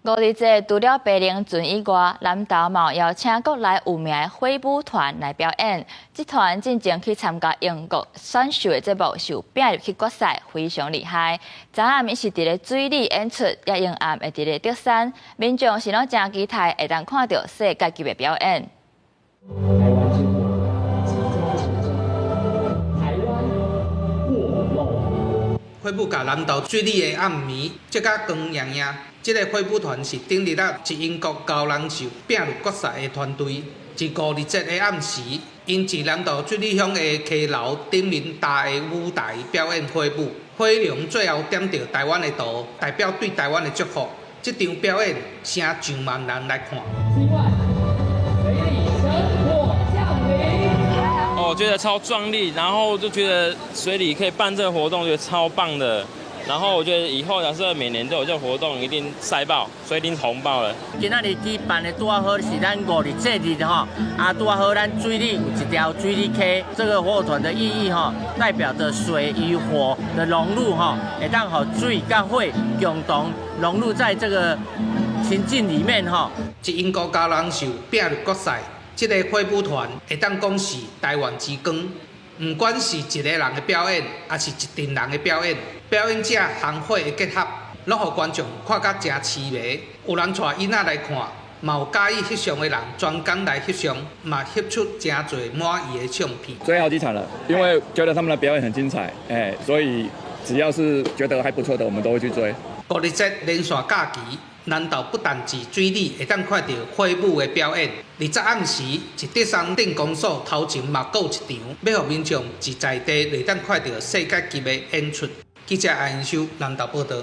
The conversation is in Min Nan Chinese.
五日節除了白龍船以外，南投嘛邀請國內有名的火舞團來表演。這團進前去參加英國選秀的節目，受聘入去決賽，非常厲害。昨暗伊是佇咧水里演出，也迎暗會佇咧竹山，民眾是攏誠期待會當看著世界級的表演。台灣之火即將成真，台灣過龍。火舞共南投水里的暗暝，這甲光焱焱。這个火舞團是頂日仔佇英國高人秀拼入決賽的團隊。佇五日節的暗時，𪜶佇南投水里鄉的溪流頂面搭的舞台表演火舞，火龍最後點著台灣的圖，代表對台灣的祝福。這場表演，成上萬人來看。水里神火降臨。哦，覺得超壯麗，然後就覺得水里可以辦這個活動，覺得超棒的。然後我覺得以後假設每年都有這個活動，一定塞爆，所以一定紅爆了。今仔日舉辦的拄仔好是咱五日節日吼，啊拄仔好咱水里有一條水里溪，這個火團的意義吼，代表着水與火的融入吼，會當予水佮火共同融入在這個情境裡面吼。佇英國高人秀拼入決賽，這个火舞團會當講是台灣之光。毋管是一个人的表演，抑是一陣人的表演，表演者和火的結合，攏予觀眾看甲誠痴迷。有人帶囡仔來看，嘛有佮意翕相的人專工來翕相，嘛翕出誠濟滿意的相片。追好幾場了，因為覺得他們的表演很精彩，哎，所以只要是覺得還不錯的，我們都會去追。五日節連續假期，南投不但佇水里會當看著火舞的表演，20暗時佇竹山鎮公所頭前嘛閣有一場，欲予民眾佇在地會當看著世界級的演出。記者艾英修南投報導。